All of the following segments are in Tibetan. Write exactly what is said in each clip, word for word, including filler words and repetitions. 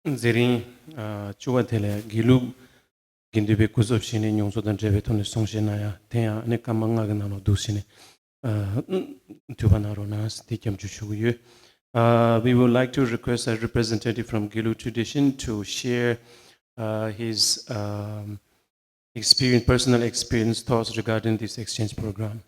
མཛད་རིམ་ཨ་བཅུ་པ་དེ་ལས་དགེ་ལུགས་དགེ་འདུན་པའི་སྐུ་ཚབ་བྱས་ནས་མྱོང་ཚོར་དང་འབྲེལ་བའི་ཐོག་ནས་གསུང་བཤད་གནང་ཡ་དེ་ཡང་ཨ་ནི་སྐར་མ་ལྔ་གི་ནང་ལ་བསྡུས་བྱས་ནས་ཨ་འཐུས་པ་གནང་རོགས་གནང་ཟེར་དེ་སྐྱབས་འཇུག་ཞུ་གི་ཡོད། Uh, we would like to request a representative from Gelu tradition to share uh, his um, experience, personal experience, thoughts regarding this exchange program.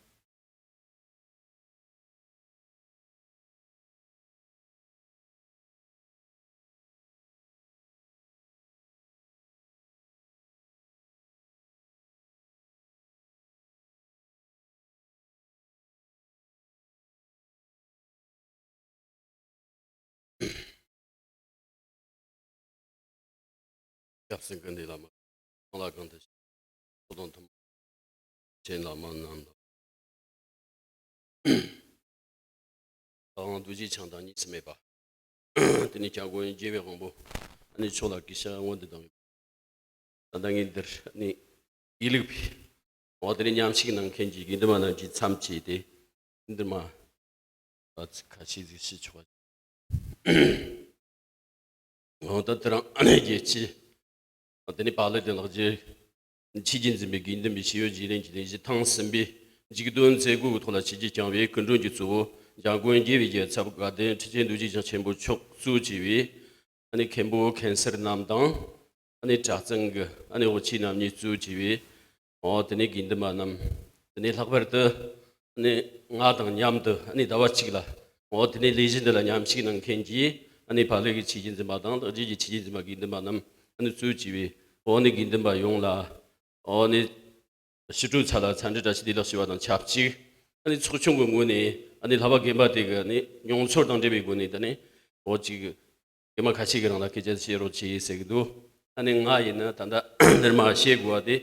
སྐྱབས་སེང་ཀུན་ལྡན་བླ་མ། གང་ལ་གང་འདུལ་ཞིང་། ཐུགས་དམ་ཐུན་མོང་། ཆེན་བླ་མ་རྣམས་དང་། ད་དབང་རྡོ་རྗེ་འཆང་དང་གཉིས་སུ་མེད་པ། དེ་ནས་སྐྱབས་མགོན་རྒྱལ་བའི་དབང་པོ། ཨ་ནི་མཆོག་ལ་གུས་ཕྱག་སྔོན་དུ་བཏང་ཡོད། ད་ལྟ་ངས་འདིར་ཨ་ནི་དགེ་ལུགས་པའི་འོ་དེ་ནས་མཉམ་ཞུགས་གནང་མཁན་གྱི་དགེ་འདུན་པ་རྣམས་ཀྱིས་མཚམས་བཅད་དེ་འདིར་མ་ཨ་ཚིག་ཁ་ཤས་ཟིག་ཞུ་ཆོག་པ། འོ་ད་དེ་རིང་ཨ་ནི་རྒྱལ་སྤྱི། དེ་ནས་བག་ལེབ་དེ་ལག་རྗེས། ཆོས་རྒྱལ་འཛིན་པའི་དགེ་འདུན་པའི་ཤེས་ཡོན་བརྗེ་ལེན་གྱི་ལས་གཞི་ཐེངས་གསུམ་པའི་མཇུག་སྡོམ་མཛད་སྒོ་གི་ཐོག་ལ་ཆིབས་བསྒྱུར་བསྐྱངས་པའི་སྐུ་མགྲོན་གྱི་གཙོ་བོ་འཇམ་མགོན་རྒྱལ་བའི་རྒྱལ་ཚབ་དགའ་ལྡན་ཁྲི་ཆེན་རྡོ་རྗེ་འཆང་ཆེན་པོ་མཆོག་གཙོས་བྱས་པའི་ཨ་ནི་མཁན་པོ་མཁན་ཟུར་རྣམས་དང་། ཨ་ནི་གྲྭ་ཚང་གི་ཨ་ནི་དབུ་ཆེ་རྣམ་གཉིས་གཙོས་བྱས་པའི་འོ་དེ་ནས་དགེ་འདུན་པ་རྣམས། དེ་ནས་ལྷག་པར་དུ་ཨ་ནི་ང་དང་མཉམ་དུ་ཨ་ནི་ཟླ་བ་གཅིག་ལ་འོ་དེ་ནས་ལས་གཞི་འདི་ལ་མཉམ་ཞུགས་གནང་མཁན་གྱི་ཨ་ནི་བག་ལེབ་ཀྱི་ཆོས་རྒྱལ་འཛིན་པ་དང་ལག་རྗེས་ཀྱི་ཆོས་རྒྱལ་འཛིན་པ་དགེ་འདུན་པ་རྣམས་ཨ་ནི་གཙོས་བྱས་པའི་འོ་ནི་དགེ་འདུན་པ་ཡོངས་ལ་འོ་ནི་ཕྱི་དྲོའི་ཆ་ལ་འཚམས་འདྲི་བཀྲ་ཤིས་བདེ་ལེགས་ཞུ་བ་དང་ཆབས་ཅིག་ཨ་ནི་ཚོགས་ཆུང་གི་ངོས་ནས་ཨ་ནི་ལྷ་བ་དགོན་པ་དེ་གི་ཨ་ནི་མྱོང་ཚོར་དང་འབྲེལ་བའི་སྒོ་ནས་ད་ནི་འོ་ཅིག་སྐར་མ་ཁ་ཤས་ཀྱི་རིང་ལ་སྐད་ཆ་བཤད་རོགས་བྱེད་ཟེར་གྱི་འདུག་ཨ་ནི་ང་ཡིན་ན་ད་ལྟ་འདིར་མ་བཤད་དགོས་པ་དེ།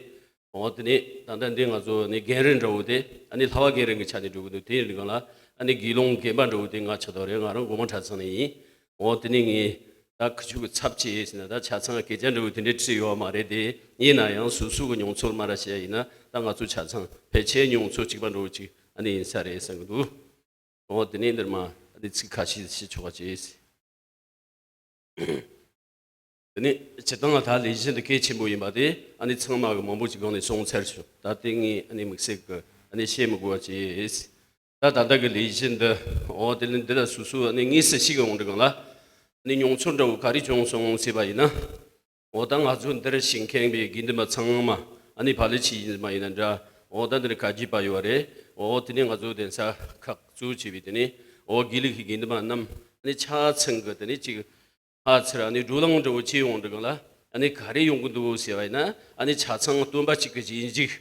འོ་དེ་ནས་ད་ལྟ་འདི་ང་ཚོ་ནི་རྒན་རིན་འདྲ་བོ་དེ་ཨ་ནི་ལྷ་བ་རྒན་རིན་གྱི་ཆ་ནས་འགྲོ་གི་འདུག་དེ་ཡིན་དུས་སྒང་ལ་ཨ་ནི་དགེ་སློང་རྒན་པ་འདྲ་བོ་དེ་ང་ཆགས་དོ་རེད། ང་རང་སྒོ་མང་གྲྭ་ཚང་ནས་ཡིན། འོ་དེ་ནས་ངས་ད་ཁུ་ཆུ་གི་ཚབ་བྱེད་ཟེར་ན་ད་ཆ་ཚང་སྐད་ཆ་འདྲ་བོ་དེ་འདྲའི་དྲིས་ཡོད་མ་རེད་དེ། ཡིན་ན་ཡང་སོ་སོ་གི་མྱོང་ཚོར་མ་ར་བཤད་ཡིན་ན་ད་ང་ཚོ་ཆ་ཚང་ཕལ་ཆེར་མྱོང་ཚོར་གཅིག་པ་འདྲ་བོ་ཅིག་ཨ་ནི་ཡིན་ས་རེད་བསམ་གྱི་འདུག་འོ་དེ་ནས་འདིར་མ་ཨ་ནི་ཚིག་ཁ་ཤས་ཤིག་ཆོག་པ་བྱས། དེ་ནས་སྤྱིར་བཏང་ད་ལས་གཞི་འདི་གལ་ཆེན་པོ་ཡིན་པ་དེ་ཨ་ནི་ཚང་མ་གི་མང་པོ་ཅིག་སྒང་ནས་གསུངས་ཚར་བྱུང་། ད་དེ་ངས་ཨ་ནི་དམིགས་བསལ་གི་ཨ་ནི་བཤད་མི་དགོས་པ་བྱས། ད་ད་ལྟ་གི་ལས་གཞི་འདི་འོ་དེ་ནི་འདི་ལ་སོ་སོ་ཨ་ནི་དངོས་སུ་ཞུགས་ཡོང་དུས་སྒང་ལ་ཨ་ནི་མྱོང་ཚོར་འདྲ་བོ་ག་རེ་བྱུང་སོང་ཟེར་བ་ཡིན་ན། འོ་ད་ང་ཚོ་འདིར་ཞུགས་མཁན་པའི་དགེ་འདུན་པ་ཚང་མ་ཨ་ནི་བག་ལེབ་ཆོས་རྒྱལ་འཛིན་པ་ཡིན་ན་འདྲ། འོ་ད་འདིར་བཀའ་བརྒྱུད་པ་ཡོད་རེད། འོ་དེ་ནས་ང་ཚོ་གདན་ས་ཁག་གཙོ་བྱས་པའི་དེ་ནས་འོ་དགེ་ལུགས་ཀྱི་དགེ་འདུན་པ་རྣམས་ཨ་ནི་ཆ་ཚང་གི་དེ་ནས་ཅིག་ཕར་ཚུར་ཨ་ནི་བགྲོ་གླེང་འདྲ་བོ་བྱེད་ཡོང་དུས་སྒང་ལ་ཨ་ནི་ག་རེ་ཡོང་གི་འདུག་ཟེར་བ་ཡིན་ན་ཨ་ནི་ཆ་ཚང་སྟོན་པ་གཅིག་གི་རྗེས་འཇུག་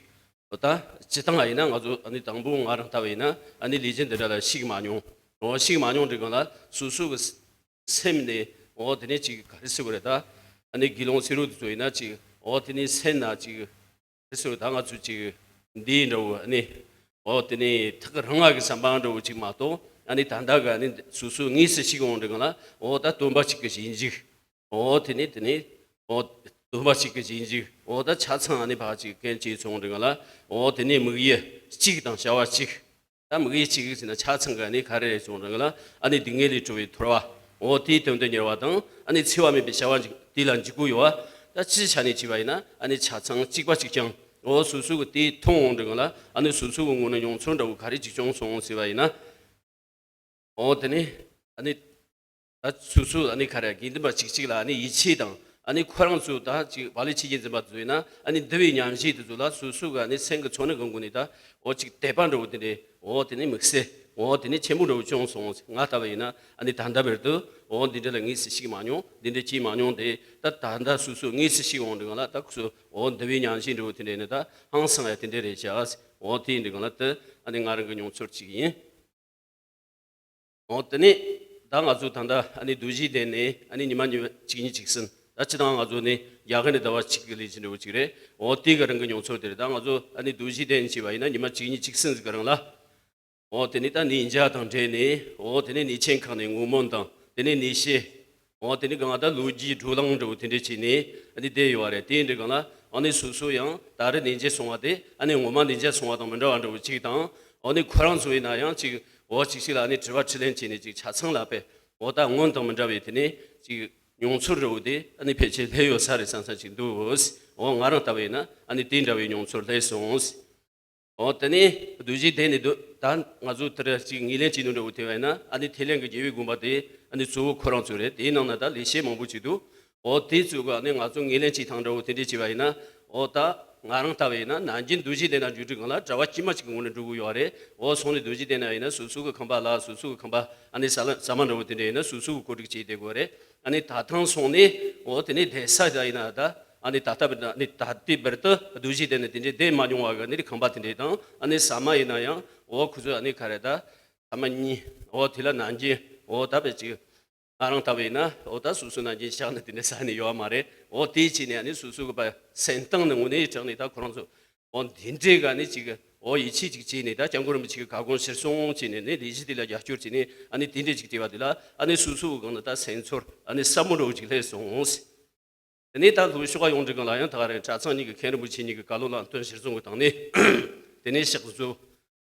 འོ་ད་སྤྱིར་བཏང་ཡིན་ན་ང་ཚོ་ཨ་ནི་དང་པོ་ང་རང་ལྟ་བུ་ཡིན་ན་ཨ་ནི་ལས་གཞི་འདི་འདྲ་ལ་ཞུགས་མ་མྱོང་། འོ་ཞུགས་མ་མྱོང་དུས་སྒང་ལ་སོ་སོ་གི་སེམས་ནས་འོ་དེ་ནས་ཅིག་ག་རེ་ཟེར་དགོས་རེད། ད་ཨ་ནི་དགེ་སློང་སེར་པོ་དེ་ཚོ་ཡིན་ན་ཅིག་འོ་དེ་ནས་སེམས་ན་ཅིག་ག་རེ་ཟེར་དགོས་རེད། ད་ང་ཚོ་ཅིག་འདི་འདྲ་བོ་ཨ་ནི་འོ་དེ་ནས་ཐག་རིང་བ་གི་བསམ་པ་འདྲ་བོ་ཅིག་མ་གཏོགས་ཨ་ནི་ད་ལྟ་གི་ཨ་ནི་སོ་སོ་དངོས་སུ་ཞུགས་ཡོང་དུས་སྒང་ལ་འོ་ད་སྟོན་པ་གཅིག་གི་རྗེས་འཇུག་འོ་དེ་ནས་དེ་ནས་འོ་སྟོན་པ་གཅིག་གི་རྗེས་འཇུག་འོ་ད་ཆ་ཚང་ཨ་ནི་ཕར་ཅིག་གན་བྱས་སོང་དུས་སྒང་ལ་འོ་དེ་ནས་དམིགས་ཡུལ་གཅིག་དང་བྱ་བ་གཅིག་ད་དམིགས་ཡུལ་གཅིག་ཟེར་ན་ཆ་ཚང་གི་ཨ་ནི་ག་རེ་རེད་སོང་དུས་སྒང་ལ་ཨ་ནི་སྡུག་བསྔལ་ལས་གྲོལ་བའི་ཐོར་བ། འོ་དེའི་དོན་དུ་གཉེར་བ་དང་ཨ་ནི་འཚེ་བ་མེད་པའི་བྱ་བ་འཇུག་དེ་ལ་འཇུག་གི་ཡོད་པ། ད་སྤྱིའི་ཆ་ནས་བྱས་པ་ཡིན་ན་ཨ་ནི་ཆ་ཚང་གཅིག་པ་གཅིག་རྐྱང་འོ་སོ་སོ་གི་དེ་མཐོང་འོང་དུས་སྒང་ལ་ཨ་ནི་སོ་སོ་གི་ངོས་ནས་མྱོང་ཚོར་འདྲ་བོ་ག་རེ་ཅིག་བྱུང་སོང་ཟེར་བ་ཡིན་ན། འོ་དེ་ནས་ཨ་ནི་ད་སོ་སོ་ཨ་ནི་ག་རེ་དགེ་འདུན་པ་གཅིག་གཅིག་ལ་ཨ་ནི་ཡིད་ཆེས་དང་ཨ་ནི་ཁོ་རང་ཚོ་ད་ཅིག་བག་ལེབ་ཆོས་རྒྱལ་འཛིན་པ་ཚོ་ཡིན་ན་ཨ་ནི་འདུལ་བའི་ཉམས་བཞེས་དེ་ཚོ་ལ་སོ་སོ་གི་ཨ་ནི་སེམས་ཀྱི་ཚོར་སྣང་གི་སྒོ་ནས་ད་འོ་ཅིག་དད་པ་འདྲ་བོ་དེ་འདྲས་འོ་དེ་ནས་དམིགས་བསལ་འོ་དེ་ནས་ཆེན་པོ་འདྲ་བོ་བྱུང་སོང་། ང་ལྟ་བུ་ཡིན་ན་ཨ་ནི་ད་ལྟ་བར་དུ་འོ་འདི་འདྲ་ལ་དངོས་སུ་ཞུགས་མ་མྱོང་། འདི་འདྲ་བྱས་མ་མྱོང་། དེ་ད་ད་ལྟ་སོ་སོ་དངོས་སུ་ཞུགས་འོང་དུས་སྒང་ལ་ད་ཁོ་ཚོ་འོ་འདུལ་བའི་ཉམས་བཞེས་འདྲ་བོ་དེ་འདྲས་ནི་ད་ཧང་སང་ཡ་དེ་འདྲས་རེད་ཤག་འོ་དེ་ཡིན་དུས་སྒང་ལ་ད་ཨ་ནི་ང་རང་གི་མྱོང་ཚོར་གཅིག་ཡིན། འོ་དེ་ནས་ད་ང་ཚོ་ད་ལྟ་ཨ་ནི་རྡོ་རྗེ་གདན་ནས་ཨ་ནི་ཉི་མ་ཉི་མ་གཅིག་གཉིས་གཅིག་གསུམ། ད་སྤྱིར་བཏང་ང་ཚོ་ནི་རྒྱ་གར་ནས་ཟླ་བ་གཅིག་གི་ལས་གཞི་འདྲ་བོ་གཅིག་རེད། འོ་དེ་གི་རང་གི་མྱོང་ཚོར་དེ་རེད། ད་ང་ཚོ་ཨ་ནི་རྡོ་རྗེ་གདན་བྱས་པ་ཡིན་ན་ཉི་མ་གཅིག་གཉིས་གཅིག་གསུམ་ཟིག་གི་རིང་ལ། འོ་དེ་ནས་ད་ནས་འཇའ་དང་འབྲེལ་ནས་འོ་དེ་ནས་ནས་ཆེན་ཁག་ནས་བསྔོ་སྨོན་དང་དེ་ནས་ནས་བཤད། འོ་དེ་ནས་གང་ལྟར་ལོ་རྒྱུས་བགྲོ་གླེང་འདྲ་བོ་དེ་འདྲས་བྱས་ནས་ཨ་ནི་བསྡད་ཡོད་པ་རེད། དེ་འདྲ་གང་ལ་ཨ་ནི་སོ་སོ་ཡང་ད་རེས་ནས་འཇའ་སོང་བ་དེ་ཨ་ནི་ངོ་མ་ནས་འཇའ་སོང་བ་དང་མི་འདྲ་བ་འདྲ་བོ་གཅིག་དང་། འོ་ནི་ཁོ་རང་ཚོ་ཡིན་ན་ཡང་ཅིག་འོ་ཅིག་ཅིག་ལ་ཨ་ནི་དྲི་བ་དྲིས་ལན་བྱས་ནས་ཅིག་ཆ་ཚང་ལ་དཔེ་འོ་ད་སྔོན་དང་མི་འདྲ་བའི་དེ་ནས་ཅིག་ མྱོང་ཚོར་འདྲ་བོ་དེ་ཨ་ནི་ཕལ་ཆེར་སླེབས་ཡོད་ས་རེད་བསམ་བསམ་ཅིག་འདུག་འོ་ང་རང་ལྟ་བུ་ཡིན་ན་ཨ་ནི་དེ་འདྲ་བའི་མྱོང་ཚོར་སླེབས་སོང་། འོ་དེ་ནས་རྡོ་རྗེ་གདན་ནས་འདུག་ད་ང་ཚོ་དེ་ར་ཅིག་ངོས་ལེན་བྱེད་ནོ་འདྲ་བོ་དེ་བ་ཡིན་ན་ཨ་ནི་ཐེ་ལན་གྱི་རྒྱལ་བའི་དགོན་པ་དེ་ཨ་ནི་གཙོ་བོ་ཁོ་རང་ཚོ་རེད། དེའི་ནང་ན་ད་ལས་བྱེད་མང་པོ་ཅིག་འདུག་འོ་དེ་ཚོ་ག་ནི་ང་ཚོ་ངོས་ལེན་བྱེད་སྟངས་འདྲ་བོ་དེ་འདྲས་བྱས་པ་ཡིན་ན། འོ་ད་ང་རང་ལྟ་བུ་ཡིན་ན་ནན་ཅིང་རྡོ་རྗེ་གདན་ན་འགྲོ་དུས་སྒང་ལ་གྲྭ་པ་དཀྱུས་མ་ཅིག་གི་ངོས་ནས་འགྲོ་གི་ཡོད་རེད། འོ་སོང་ནས་རྡོ་རྗེ་གདན་ན་ཡིན་ན་སོ་སོ་གི་ཁང་པ་ལ་སོ་སོ་གི་ཁང་པ་ཨ་ནི་ཟ་ལ་ཟ་མ་འདྲ་བོ་དེ་འདྲས་ཡིན་ན་སོ་སོ་གི་བཀོད་སྒྲིག་བྱས་བསྡད་དགོས་རེད། ཨ་ནི་ད་ཐེངས་སོང་ནས་འོ་དེ་ནས་བསྡད་ས་ད་ཡིན་ན་ད་ཨ་ནི་ད་ལྟ་བར་ཨ་ནི་ད་ལྟའི་བར་དུ་རྡོ་རྗེ་གདན་ནས་དེ་འདྲས་བསྡད་མ་མྱོང་བ་གི་ཨ་ནི་ཁང་པ་དེ་འདྲས་དང་ཨ་ནི་ཟ་མ་ཡིན་ན་ཡང་འོ་ཁོ་ཚོ་ཨ་ནི་ག་རེ་ད་ཟ་མ་གཉིས་འོ་དེ་ལ་ནན་ཅིང་འོ་ད་བས་ཅིག་ང་རང་ལྟ་བུ་ཡིན་ན་འོ་ད་སོ་སོ་ནང་བཞིན་བཞག་ནས་དེ་འདྲ་ཟ་ནས་ཡོད་མ་རེད། འོ་དེའི་ཕྱིར་ནས་ཨ་ནི་སོ་སོ་གི་པ་སེམས་གཏིང་ནས་དངོས་གནས་དྲང་ནས་ད་ཁོ་རང་ཚོ་འོ་འདི་འདྲའི་ག་ནི་ཅིག་འོ་ཡིད་ཆེས་ཅིག་བྱས་ནས་ད་སྐྱབས་མགོན་རིན་པོ་ཆེ་གི་བཀའ་དགོངས་གཞིར་བཟུང་བྱས་ནས་ནི་ལས་གཞི་དེ་ལ་རྒྱབ་སྐྱོར་བྱས་ནས་ཨ་ནི་དེ་འདྲའི་ཅིག་བལྟས་པ་དེ་ལ་ཨ་ནི་སོ་སོ་གི་སྒང་ནས་ད་སེམས་ཚོར་ཨ་ནི་ཟབ་མོ་འདྲ་བོ་ཅིག་སླེབས་སོང་། དེ་ནས་ད་ལྷོ་ཕྱོགས་ཡོང་དུས་སྒང་ལ་ཡང་ད་ག་རེ་གྲྭ་ཚང་གཉིས་ཀྱི་མཁན་རིན་པོ་ཆེ་གཉིས་ཀྱི་བཀའ་སློབ་ལམ་སྟོན་གཞིར་བཟུང་གི་སྟེང་ནས་དེ་ནས་ཕྱག་བཟོ།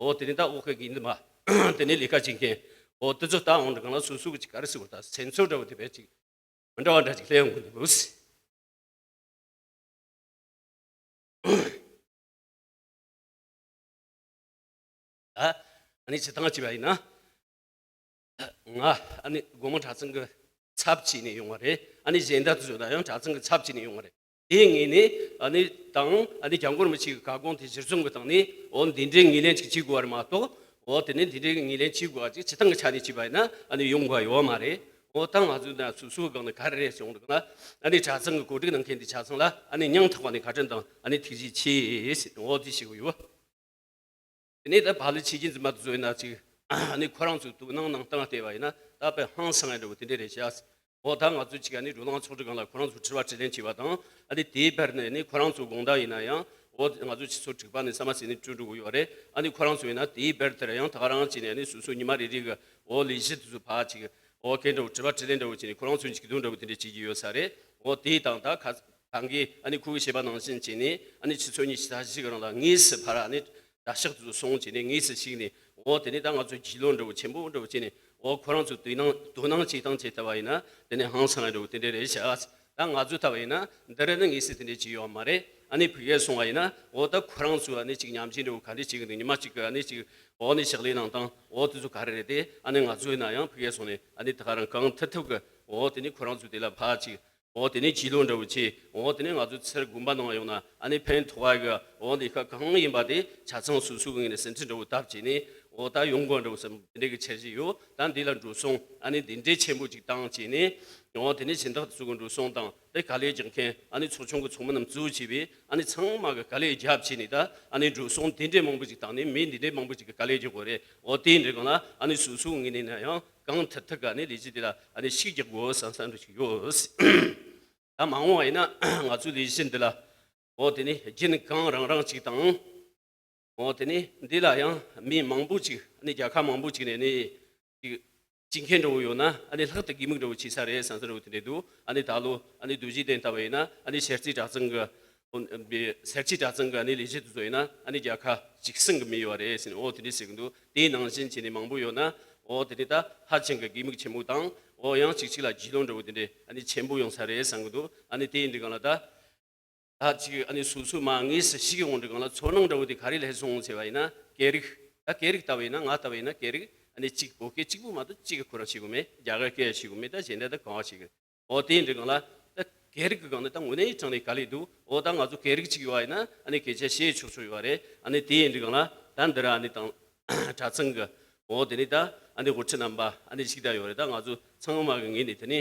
འོ་དེ་ནས་ད་འོག་གི་དགེ་འདུན་པ་དེ་ནས་ལས་ཀ་བྱེད་མཁན་འོ་དེ་ཚོ་ད་འོང་དུས་སྒང་ལ་སོ་སོ་གི་ཅིག་ག་རེ་ཟེར་བ་ད་སེམས་ཚོར་འདྲ་བོ་དེ་བས་ཅིག་མི་འདྲ་བ་འདྲ་ཅིག་སླེབས་ཡོང་གི་འདུག་ད་ཨ་ནི་སྤྱིར་བཏང་བྱས་པ་ཡིན་ན། ང་ཨ་ནི་སྒོ་མོ་གྲྭ་ཚང་གི་ཚབ་བྱས་ནས་ཡོང་བ་རེད། ཨ་ནི་གཞན་དག་ཚོ་ལ་ཡང་གྲྭ་ཚང་གི་ཚབ་བྱས་ནས་ཡོང་བ་རེད། དེའི་ངོས་ནས་ཨ་ནི་དང་ཨ་ནི་སྐྱབས་མགོན་རིན་པོ་ཆེ་གི་བཀའ་དགོངས་དེ་གཞིར་བཟུང་གི་སྟེང་ནས་འོ་འདི་འདྲའི་ངོས་ལེན་ཅིག་བྱེད་དགོས་པ་རེད་མ་གཏོགས། འོ་དེ་ནས་འདི་འདྲའི་ངོས་ལེན་བྱེད་དགོས་པ་ཅིག་སྤྱིར་བཏང་གི་ཆ་ནས་བྱས་པ་ཡིན་ན་ཨ་ནི་ཡོང་དགོས་པ་ཡོད་མ་རེད། འོ་ད་ང་ཚོ་ན་སོ་སོའི་སྒང་ནས་ག་རེ་རེད་བྱུང་འདུག་ན། ཨ་ནི་གྲྭ་ཚང་གི་གོ་སྒྲིག་གནང་མཁན་དེ་ཆ་ཚང་ལ་ཨ་ནི་སྙིང་ཐག་པ་ནས་བཀའ་དྲིན་དང་ཨ་ནི་ཐུགས་རྗེ་ཆེ་ཟེར་འོ་དེ་ཞུ་གི་ཡོད། དེ་ནས་ད་བག་ལེབ་ཕྱི་རྒྱལ་འཛིན་པ་དེ་ཚོ་ཡིན་ན་ཅིག་ཨ་ནི་ཁོ་རང་ཚོའི་དོ་སྣང་གནང་སྟངས་བལྟས་པ་ཡིན་ན་ད་དཔེ་ཧང་སང་ཡ་འདྲ་བོ་དེ་འདྲ་རེད་ཤག་འོ་ད་ང་ཚོ་ཅིག་ཨ་ནི་བགྲོ་གླེང་ཚོགས་འདུ་སྒང་ལ་ཁོ་རང་ཚོ་དྲི་བ་དྲིས་ལན་བྱས་པ་དང་ཨ་ནི་དེའི་བར་ནས་ནི་ཁོ་རང་ཚོ་དགོང་དག་ཡིན་ན་ཡང་འོ་ང་ཚོ་ཆུ་ཚོད་དྲུག་པ་ནས་ས་མ་ཟིན་ནས་བཅུ་འགྲོ་གི་ཡོད་རེད། ཨ་ནི་ཁོ་རང་ཚོ་ཡིན་ན་དེའི་བར་དེར་ཡང་ད་ག་རང་བྱས་ནས་ཨ་ནི་སོ་སོ་ཉི་མ་རེ་རེ་གི་འོ་ལས་གཞི་དེ་ཚོ་ཕར་ཅིག་འོ་སྐད་འདྲ་བོ་དྲི་བ་དྲིས་ལན་འདྲ་བོ་བྱས་ནས་ཁོ་རང་ཚོའི་མཇུག་སྡོམ་འདྲ་བོ་དེ་འདྲ་བྱེད་ཀྱི་ཡོད་ས་རེད། འོ་དེ་དང་ད་ཁ་སང་གི་ཨ་ནི་ཁོ་གིས་བཤད་པ་ནང་བཞིན་བྱས་ནས་ཨ་ནི་ཆུ་ཚོད་ཉི་ཤུ་རྩ་བཞི་གི་རིང་ལ་དངོས་སུ་ཕར་ཨ་ནི་གྲྭ་ཤག་དེ་ཚོ་སོང་བྱས་ནས་དངོས་སུ་ཞུགས་ནས་འོ་དེ་ནས་ད་ང་ཚོ་རྒྱུས་ལོན་འདྲ་བོ་ཆེན་པོ་འདྲ་བོ་བྱས་ནས་འོ་ཁོ་རང་ཚོ་དོ་སྣང་དོ་སྣང་བྱེད་སྟངས་བྱེད་ཐུབ་པ་ཡིན་ན་དེ་ནས་ཧང་སང་ཡ་འདྲ་བོ་དེ་འདྲ་རེད་ཤག་ད་ང་ཚོ་ལྟ་བ་ཡིན་ན་འདི་རེད་ན་དངོས་སུ་དེ་འདྲ་བྱས་ཡོད་མ་རེད། ཨ་ནི་ཕ་གིར་སོང་བ་ཡིན་ན་འོ་ད་ཁོ་རང་ཚོ་ཨ་ནི་ཅིག་ཉམས་ཞིབ་འདྲ་བོ་ག་འདྲ་བྱེད་གི་འདུག་ཉི་མ་གཅིག་གི་ཨ་ནི་ཅིག་འོ་ནི་ཕྱག་ལས་གནང་སྟངས་འོ་དེ་ཚོ་ག་རེ་རེད་དེ་ཨ་ནི་ང་ཚོ་ཡིན་ན་ཡང་ཕ་གིར་སོང་ནས་ཨ་ནི་ད་ག་རང་གང་ཐུབ་ཐུབ་གི་འོ་དེ་ནི་ཁོ་རང་ཚོ་དེ་ལ་ཕར་ཅིག་འོ་དེ་ནི་རྒྱུས་ལོན་འདྲ་བོ་བྱས། འོ་དེ་ནི་ང་ཚོ་ཚུར་དགོན་པ་ནང་ཡོང་ན་ཨ་ནི་ཕན་ཐོགས་པ་གི་འོ་ལས་ཀ་གང་ཡིན་པ་དེ་ཆ་ཚང་སོ་སོ་གི་ངོས་ནས་སེམས་ཁྲལ་འདྲ་བོ་བཏབ་བྱས་ནས་འོ་ད་ཡོང་དགོས་འདྲ་བོ་བསམ་དེ་འདྲ་གི་འཆར་གཞི་ཡོད། ད་འདི་ལ་འགྲོ་སོང་ཨ་ནི་འདི་འདྲའི་ཆེན་པོ་ཅིག་བཏང་བྱས་ནས་འོ་དེ་ནི་སྦྱིན་བདག་ཚོ་གི་འགྲོ་སོང་དང་དེ་དཀའ་ལས་རྒྱག་མཁན་ཨ་ནི་ཚོགས་ཆུང་གི་ཚོགས་མི་རྣམས་གཙོ་བོ་བྱས་པའི་ཨ་ནི་ཚང་མ་གི་དཀའ་ལས་རྒྱབ་བྱས་ནས་ད་ཨ་ནི་འགྲོ་སོང་དེ་འདྲའི་མང་པོ་ཅིག་བཏང་ནས་མི་འདི་འདྲའི་མང་པོ་ཅིག་གི་དཀའ་ལས་རྒྱག་དགོས་རེད། འོ་དེ་འདྲ་གང་ལ་ཨ་ནི་སོ་སོའི་ངོས་ནས་ན་ཡང་གང་ཐུབ་ཐུབ་ག་ནས་ལས་གཞི་དེ་ལ་ཨ་ནི་ཤུགས་རྒྱག་དགོས་བསམ་བསམ་འདྲ་ཞིག་ཡོད། ད་མ་འོངས་པ་ཡིན་ན་ང་ཚོའི་ལས་གཞི་འདི་ལ་འོ་དེ་ནི་རྒྱུན་གང་རང་རང་ཅིག་དང་འོ་དེ་ནི་འདི་ལ་ཡང་མི་མང་པོ་ཅིག་ཨ་ནི་རྒྱལ་ཁབ་མང་པོ་ཅིག་ནས་ནི་ཅིག་སྤྱི་མཁན་འདྲ་བོ་ཡོད་ན་ཨ་ནི་ལྷག་ཏུ་གད་མིག་འདྲ་བོ་བྱེད་ས་རེད་བསམ་ས་འདྲ་བོ་དེ་འདྲ་འདུག་ཨ་ནི་ད་ལོ་ཨ་ནི་རྡོ་རྗེ་གདན་ལྟ་བུ་ཡིན་ན་ཨ་ནི་ཤར་རྩེ་གྲྭ་ཚང་གི་ཨོ་སེར་བྱེས་གྲྭ་ཚང་གི་ཨ་ནི་ལས་བྱེད་དེ་ཚོ་ཡིན་ན་ཨ་ནི་རྒྱལ་ཁབ་གཅིག་གསུམ་གི་མི་ཡོད་རེད་ཟེར་ནས་འོ་དེ་འདྲས་ཟེར་གི་འདུག་དེའི་ནང་བཞིན་བྱས་ནས་མང་པོ་ཡོད་ན་འོ་དེ་འདྲས་ད་ཧ་ཅང་གི་གད་མིག་ཆེན་པོ་དང་འོ་ཡང་གཅིག་གཅིག་ལ་རྒྱུས་ལོན་འདྲ་བོ་དེ་འདྲས་ཨ་ནི་ཆེན་པོ་ཡོང་ས་རེད་བསམ་གི་འདུག་ཨ་ནི་དེ་ཡིན་དུས་གང་ལ་ད་ད་ཅིག་ཨ་ནི་སོ་སོ་མ་དངོས་སུ་ཤི་གི་འོང་དུས་གང་ལ་ཚོར་སྣང་འདྲ་བོ་དེ་ག་རེ་སླེབས་སོང་ཟེར་བ་ཡིན་ན་སྐད་རིགས་ད་སྐད་རིགས་ལྟ་བུ་ཡིན་ན་ང་ལྟ་བུ་ཡིན་ན་སྐད་རིགས་ཨ་ནི་གཅིག་བོད་སྐད་གཅིག་པུ་མ་གཏོགས་གཅིག་གི་ཁོ་རང་ཤེས་གི་མེད། རྒྱ་གར་སྐད་ཤེས་གི་མེད། ད་གཞན་དག་ད་གང་བ་ཤེས་གི་འོ་དེ་ཡིན་དུས་གང་ལ་ད་སྐད་རིགས་ཀྱི་སྒང་ནས་ད་དངོས་གནས་དྲང་གནས་དཀའ་ལས་འདུག་འོ་ད་ང་ཚོ་སྐད་རིགས་གཅིག་ཡོད་པ་ཡིན་ན་ཨ་ནི་སྐད་ཆ་བཤད་ཆོག་ཆོག་ཡོད་པ་རེད། ཨ་ནི་དེ་ཡིན་དུས་གང་ལ་ད་འདི་ར་ཨ་ནི་དང་གྲྭ་ཚང་གི་འོ་དེ་ནི་ད་ཨ་ནི་དབུ་ཁྲིད་རྣམ་པ་ཨ་ནི་ཞིག་ད་ཡོད་རེད། ད་ང་ཚོ་ཚང་མ་གི་ངོས་ནས་དེ་ནི་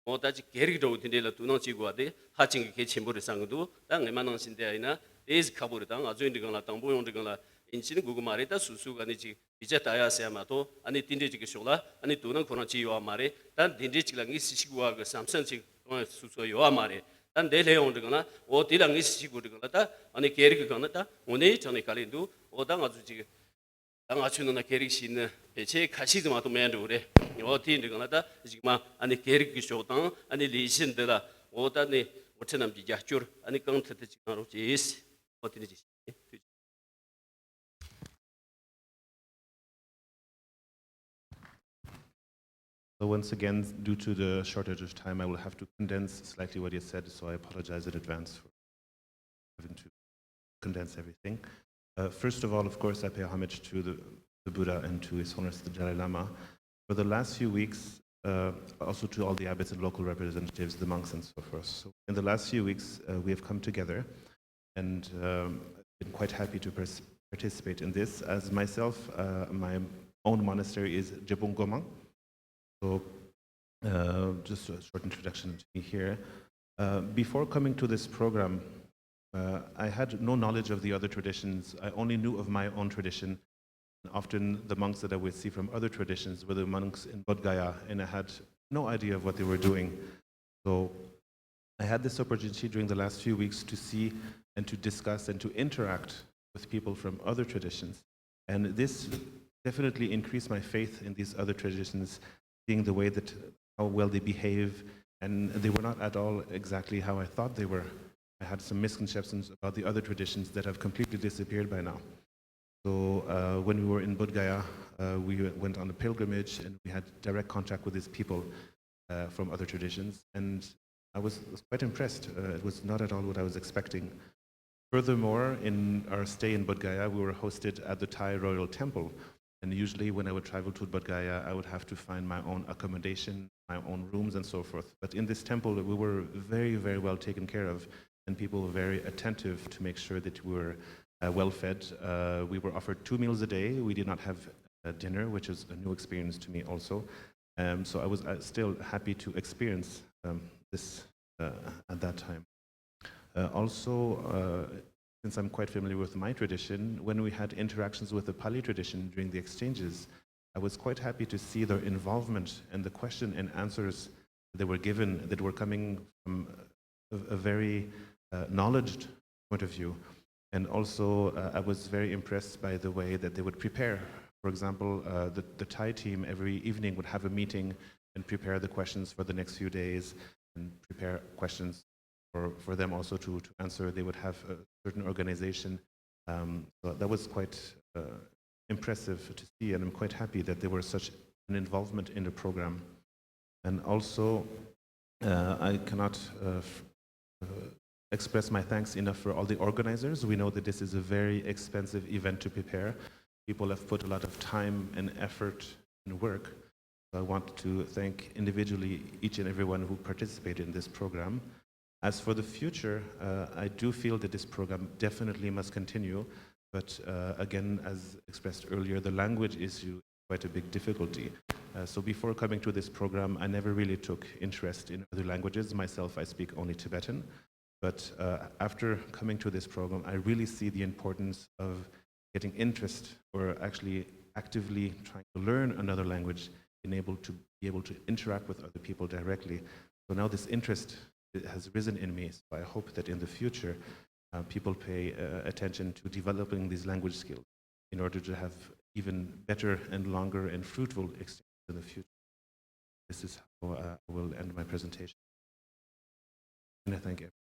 འོ་ད་ཅིག་སྐད་རིགས་འདྲ་བོ་དེ་འདྲས་ལ་དོ་སྣང་བྱེད་དགོས་པ་དེ་ཧ་ཅང་གི་གལ་ཆེན་པོ་རེད་བསམ་གི་འདུག་ད་སྔོན་མ་ནང་བཞིན་དེ་ཡིན་ན་དེ་ཁག་པོ་རེད། ད་ང་ཚོའི་འགྲིག་གང་ལ་དང་པོ་ཡོང་འགྲིག་གང་ལ་ཡིན་ཕྱིན་དགོས་གི་མ་རེད། ད་སོ་སོ་ག་ནས་ཅིག་བེད་སྤྱོད་ལྟ་ཡ་ཟེར་ཡ་མ་གཏོགས་ཨ་ནི་དེ་འདྲས་ཅིག་གི་ཕྱོགས་ལ་ཨ་ནི་དོ་སྣང་ཁོ་རང་བྱས་ཡོད་པ་མ་རེད། ད་འདི་འདྲས་ཅིག་ལ་དངོས་སུ་ཞུགས་པ་གི་བསམ་ཚུལ་ཅིག་ཁོ་རང་སོ་སོ་ཡོད་པ་མ་རེད། ད་འདི་ལས་ཡོང་འགྲིག་གང་ལ་འོ་དེ་ལ་དངོས་སུ་ཞུགས་དགོས་འགྲིག་གང་ལ་ད་ཨ་ནི་སྐད་རིགས་གི་སྒང་ན་ད་དངོས་གནས་དྲང་གནས་དཀའ་ལས་འདུག་འོ་ད་ང་ཚོ་ཅིག་ད་ང་ཚོའི་ནང་ན་སྐད་རིགས་ཤེས་ནི་ཕལ་ཆེར་ཁ་ཤས་ཙམ་མ་གཏོགས་མེད་འགྲོ་གི་རེད། འོ་དེ་འདྲ་གང་ལ་ད་གཞུག་མ་ཨ་ནི་སྐད་རིགས་ཀྱི་ཕྱོགས་དང་ཨ་ནི་ལས་གཞི་འདི་ལ་འོ་ད་ནི་དབུ་ཁྲིད་རྣམས་ཀྱི་རྒྱབ་སྐྱོར་ཨ་ནི་གང་ཐུབ་ཐུབ་ཅིག་གནང་རོགས་གྱིས། འོ་དེ་འདྲ་ཅིག་བྱས། So once again, due to the shortage of time, I will have to condense slightly what he said, so I apologize in advance for having to condense everything. Uh, first of all, of course, I pay homage to the, the Buddha and to His Holiness the Dalai Lama. For the last few weeks, uh, also to all the abbots and local representatives, the monks and so forth. So in the last few weeks, uh, we have come together and um, been quite happy to pers- participate in this. As myself, uh, my own monastery is Jebung Gomang. So uh, just a short introduction to me here. Uh, before coming to this program, uh, I had no knowledge of the other traditions. I only knew of my own tradition. Often the monks that I would see from other traditions were the monks in Bodh Gaya, and I had no idea of what they were doing. So I had this opportunity during the last few weeks to see and to discuss and to interact with people from other traditions. And this definitely increased my faith in these other traditions, seeing the way that how well they behave, and they were not at all exactly how I thought they were. I had some misconceptions about the other traditions that have completely disappeared by now. So uh, when we were in Bodh Gaya, uh, we went on a pilgrimage and we had direct contact with these people uh, from other traditions. And I was, was quite impressed. Uh, it was not at all what I was expecting. Furthermore, in our stay in Bodh Gaya, we were hosted at the Thai Royal Temple. And usually, when I would travel to Bodh Gaya, I would have to find my own accommodation, my own rooms, and so forth. But in this temple, we were very, very well taken care of, and people were very attentive to make sure that we were uh, well fed. Uh, we were offered two meals a day. We did not have uh, dinner, which is a new experience to me also. Um, so I was uh, still happy to experience um, this uh, at that time. Uh, also, uh, since I'm quite familiar with my tradition, when we had interactions with the Pali tradition during the exchanges, I was quite happy to see their involvement and the question and answers they were given that were coming from a, a very uh, knowledged point of view. And also, uh, I was very impressed by the way that they would prepare. For example, uh, the, the Thai team every evening would have a meeting and prepare the questions for the next few days and prepare questions for, for them also to, to answer. They would have a certain organization. Um, so that was quite uh, impressive to see, and I'm quite happy that there was such an involvement in the program. And also, uh, I cannot uh, f- uh, express my thanks enough for all the organizers. We know that this is a very expensive event to prepare. People have put a lot of time and effort and work. So I want to thank individually each and everyone who participated in this program. As for the future, uh, I do feel that this program definitely must continue. But uh, again, as expressed earlier, the language issue is quite a big difficulty. Uh, so before coming to this program, I never really took interest in other languages. Myself, I speak only Tibetan. But uh, after coming to this program, I really see the importance of getting interest or actually actively trying to learn another language, being able to be able to interact with other people directly. So now this interest has risen in me. So I hope that in the future, uh, people pay uh, attention to developing these language skills in order to have even better and longer and fruitful exchanges in the future. This is how uh, I will end my presentation. And I thank everyone.